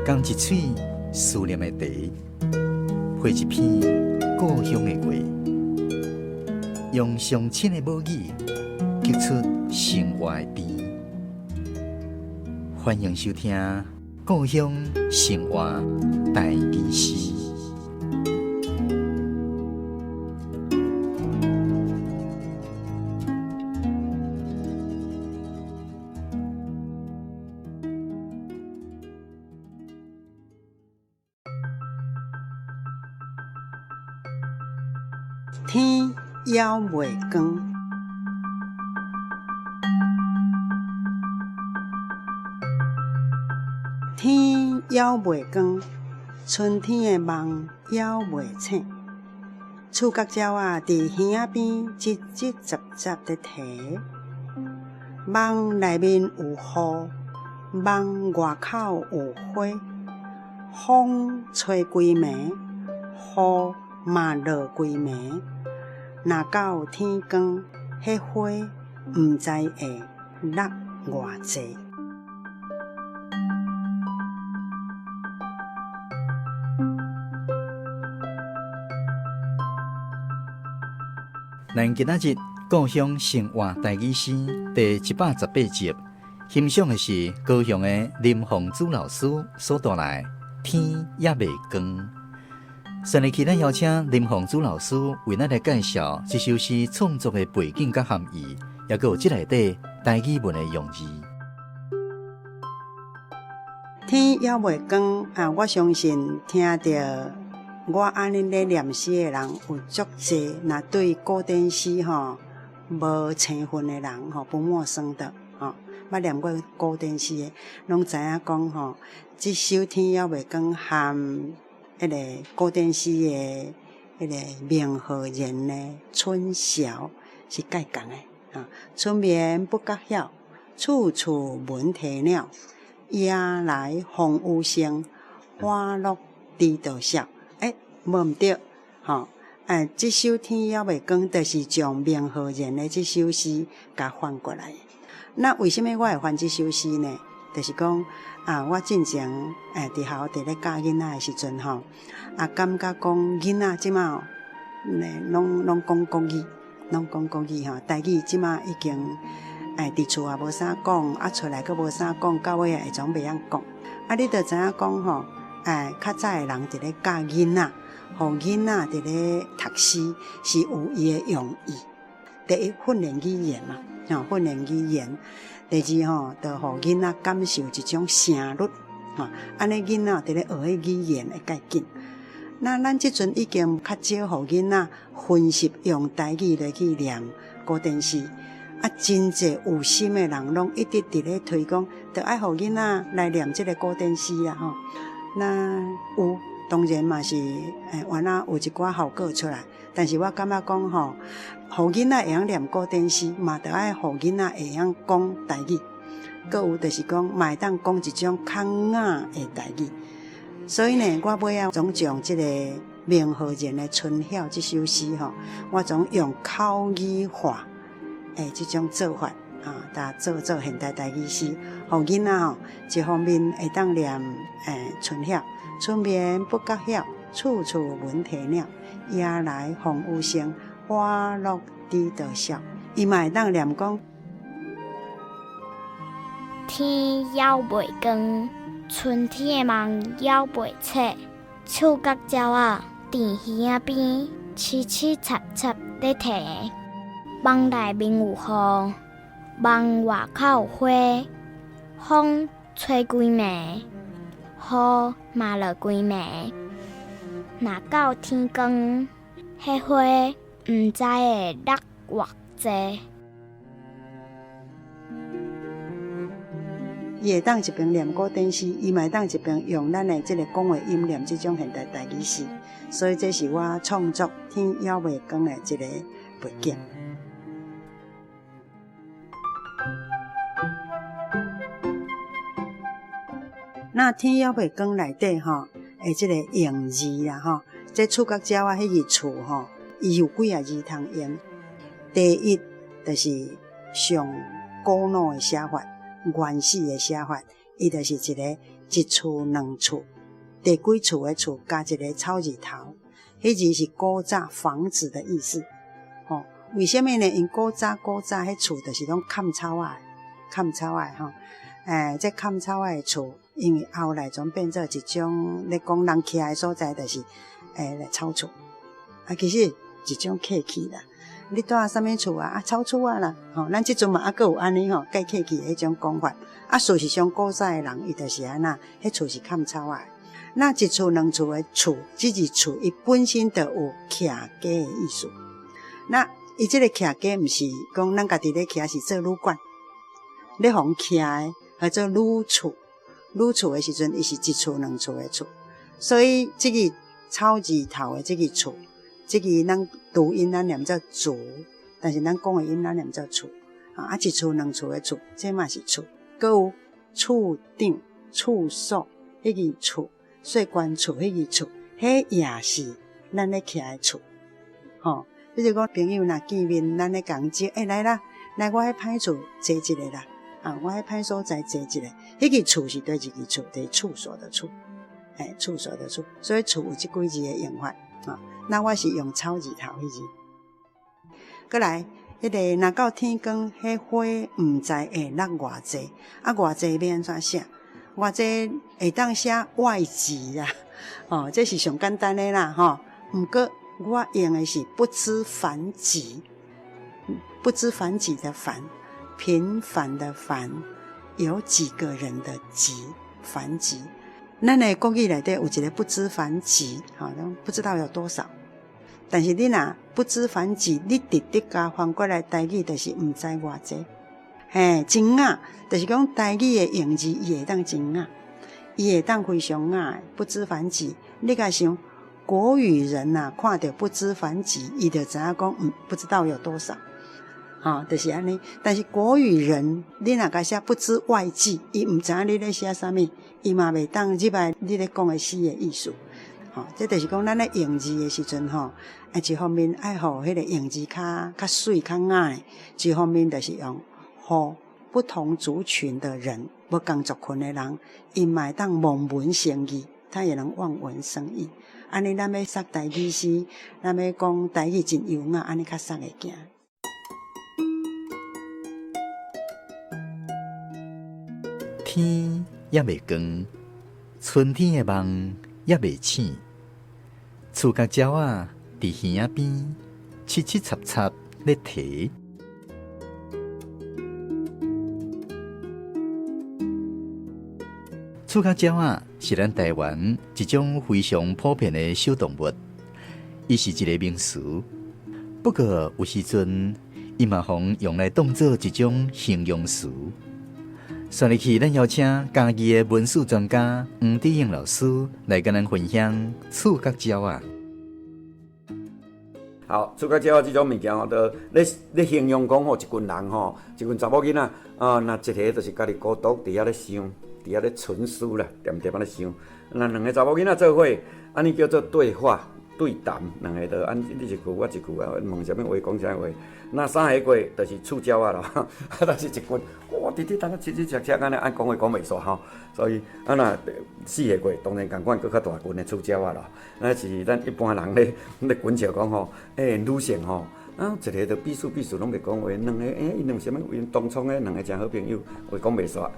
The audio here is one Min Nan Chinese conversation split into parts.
仝一喙思念的茶，配一篇故鄉的話，用上親的母語，激出生活的甜。歡迎收聽《故鄉生活台語詩》。天猶未光，天猶未光，春天的夢猶未醒，觸角鳥仔佇耳仔邊吱吱雜雜咧啼，夢內面有雨，夢外口有花，風吹規暝，雨嘛落規暝。若到天光，彼花毋知會落偌濟。咱今仔日故鄉生活台語詩第118集，欣賞的是高雄的林鳳珠老師所帶來《天猶未光》。上日起，咱邀請林鳳珠老師為咱來介紹這首詩創作的背景佮含義，抑閣有這內底台語文的用字。天猶未光啊！我相信聽著我按呢咧念詩的人有足濟，若對古典詩吼無生分的人吼不陌生的吼，捌念過古典詩的，攏知影講吼，這首天猶未光含彼個古典詩的彼個孟浩然的《春潮》是蓋仝的啊。春眠不覺曉，處處聞啼鳥。夜來風雨聲，花落知多少。欸，無毋對，吼！欸，這首天猶未光，就是將孟浩然的這首詩共翻過來。那為啥物我會翻這首詩呢？就是講啊，我進前欸佇學校佇咧教囡仔的時陣吼，啊感覺講囡仔這馬攏攏講國語，攏講國語吼，台語這馬已經欸佇厝也無啥講，啊出來閣無啥講，到尾仔會總袂曉講。啊，你就知影講吼，欸較早的人佇咧教囡仔，予囡仔佇咧讀詩是有伊的用意。第一，訓練語言嘛，吼，訓練語言。第二吼，就予囡仔感受一種聲律，吼，按呢囡仔佇咧學彼語言會較緊。那咱這陣已經較少予囡仔分析用台語來去念古典詩，啊，真濟有心的人攏一直佇咧推廣，著愛予囡仔來念這个古典詩啊，吼。那有當然嘛是，欸，原來有一寡效果出來，但是我感覺講吼，予囡仔會曉念古典詩，嘛著愛予囡仔會曉講台語，閣有就是講，嘛會當講一種較雅的台語。所以呢，我尾仔總將這个孟浩然的《春曉》這首詩吼，我總用口語化的這種做法啊，來做做現代台語詩，予囡仔吼一方面會當念欸《春曉》，春眠不覺曉，處處聞啼鳥，夜來風雨聲，花落知多少。伊嘛會當念講。天猶未光，春天的夢猶未醒，觸角鳥仔佇耳仔邊悽悽插插咧啼，夢內面有雨，夢外口有花，風吹規暝，雨嘛落規暝。若到天光，彼花毋知會落偌濟。伊會當一邊念古典詩，伊嘛會當一邊用咱的這个講話音念這種現代台語詩，所以這是我創作《天猶未光》的一个背景。那天猶未光內底吼，的這个用字啦吼，這觸角鳥仔彼个處吼，伊有幾个字通用。第一，就是上古老的寫法，原始的寫法，伊就是一个一厝兩厝，第幾厝的厝加一个草字頭，彼字是古早房子的意思。吼，為啥物呢？因古早古早彼厝就是攏崁草仔，崁草仔吼。欸，這崁草仔的厝，因為後來轉變做一種咧講人徛的所在，就是欸草厝。啊，其實一種客氣啦。你住啥物厝啊？啊，草厝仔啦。吼，咱這陣嘛猶閣有按呢吼，介客氣的彼種講法。啊，事實上古早的人伊就是按怎，彼厝是崁草仔。那一厝兩厝的厝，這字厝伊本身就有徛家的意思。那伊這个徛家毋是講咱家己咧徛，是做旅館，咧予人徛的，叫做旅厝。旅厝的時陣，伊是一厝兩厝的厝。所以這个草字頭的這个厝，這个咱讀音咱念做厝，但是咱講的音咱念做厝。啊，一厝兩厝的厝，這嘛是厝。閣有處長、處所，彼个處，稅關處，彼个處，彼也是咱咧徛的厝。吼，比如講朋友若見面，咱咧共招，欸，來啦，來我彼歹厝坐一下啦，啊，我彼歹所在坐一下，彼个厝是佗一个厝，就是處所的處，欸，處所的處，所以厝有這幾字的用法，啊，那我是用草字頭彼字。閣來，彼个若到天光，彼花毋知會落偌濟，啊，偌濟欲按怎寫？偌濟會當寫外籍啦，哦，這是上簡單的啦，吼。毋過我用的是不知凡幾，不知凡幾的凡，平凡的凡，有幾個人的幾，凡幾。咱的國語內底有一個不知凡幾，吼，不知道有多少。但是你若不知凡幾，你直直共翻過來台語，就是毋知偌濟。嘿，真雅，就是講台語的用字，伊會當真雅，伊會當非常雅。不知凡幾，你共想國語人吶，看著不知凡幾，伊就知影講，不知道有多少，吼，就是按呢。但是國語人，你若共寫不知外記，伊毋知影你咧寫啥物，伊嘛袂當入來你咧講的詩的意思。吼，這就是講咱咧用字的時陣，吼，啊，一方面愛予彼个用字較較媠較雅的，一方面就是用。予不同族群的人，無仝族群的人，𪜶嘛會當望文生義，他也能望文生義。按呢，咱欲說台語詩，咱欲講台語真優雅，按呢較說會行。天猶未光，春天的夢猶未醒，觸角鳥仔佇耳仔邊，七七插插咧啼。觸角鳥仔是咱台灣一種非常普遍的小動物，伊是一個名詞。不過有時陣，伊嘛予用來當做一種形容詞。紲入去，咱邀請嘉義的文史專家黃智英老師來佮咱分享觸角鳥仔。好，觸角鳥仔這種物件吼，就咧咧形容講吼，一群人吼，一群查某囡仔啊，若一个就是家己孤獨佇遐咧想，佇遐咧沉思啦，恬恬仔咧想。若兩個查某囡仔做伙，按呢叫做對話、對談，兩个就按你一句我一句啊，問啥物話講啥物話。若三个過就是觸鳥仔咯，啊，就是一群哇，直直當個嘁嘁切切按呢，按講話講袂煞吼。所以啊，若四个過當然仝款，閣較大群的觸鳥仔咯。那是咱一般人咧咧滾笑講吼，欸，女性吼，啊，一个就彼此彼此攏袂講話，兩个欸，𪜶兩啥物因當初的兩个誠好朋友，話講袂煞。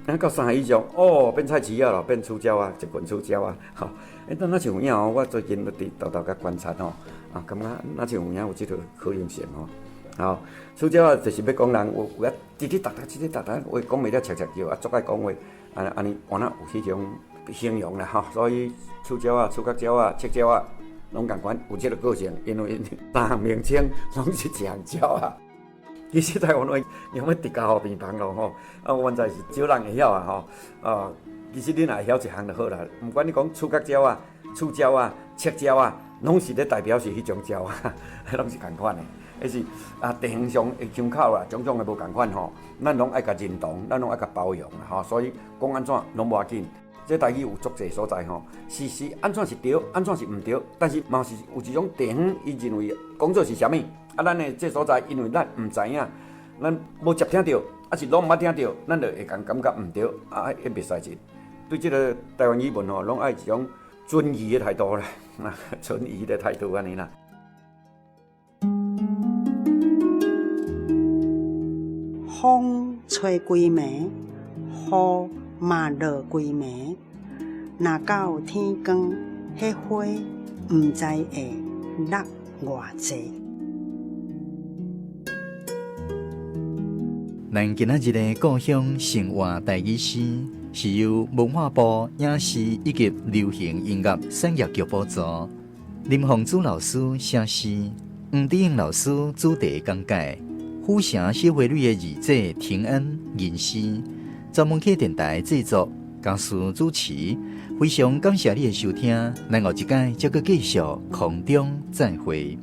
啊，到三个以上，哦，變菜市仔咯，變觸鳥仔，一群觸鳥仔，吼。欸，但若像有影哦，我最近佇沓沓共觀察吼，啊，感覺若像有影有這個可能性吼。好，觸鳥仔就是欲講人有有影吱吱答答，吱吱答答，話講袂了，切切叫，啊，足愛講話，按按呢，敢若有彼種形容啦吼。所以觸鳥仔、觸角鳥仔、赤鳥仔，攏仝款有這個個性，因為三項名稱攏是一項鳥仔。其實台灣話用欲直加予病房咯吼，啊，原在是少人會曉啊吼，啊，其實你若會曉一項就好啦。毋管你講觸角鳥仔、觸鳥仔、赤鳥仔，攏是咧代表是彼種鳥仔，攏是仝款的。彼是啊，地方上的腔口啦，種種的無仝款吼，咱攏愛共認同，咱攏愛共包容啦吼。所以講按怎攏無要緊，這台語有足濟所在吼，事實按怎是對，按怎是毋對，但是嘛是有一種地方伊認為講做是啥物，啊，咱的這所在因為咱毋知影，咱無接聽著，抑是攏毋捌聽著，咱就會共感覺毋對，啊，彼袂使真。對這个台灣語文吼，攏愛一種存疑的態度啦，存疑的態度按呢啦。風吹規暝，雨嘛落規暝，若到天光，彼花毋知會落偌濟。咱今仔日的故鄉生活台語詩，是由文化部影視以及流行音樂產業局補助，林鳳珠老師寫詩，黃智英老師主題講解，府城小花女的二姐婷恩吟詩，專門客電台製作，嘉書主持，非常感謝你的收聽，咱後一擺再閣繼續空中再會。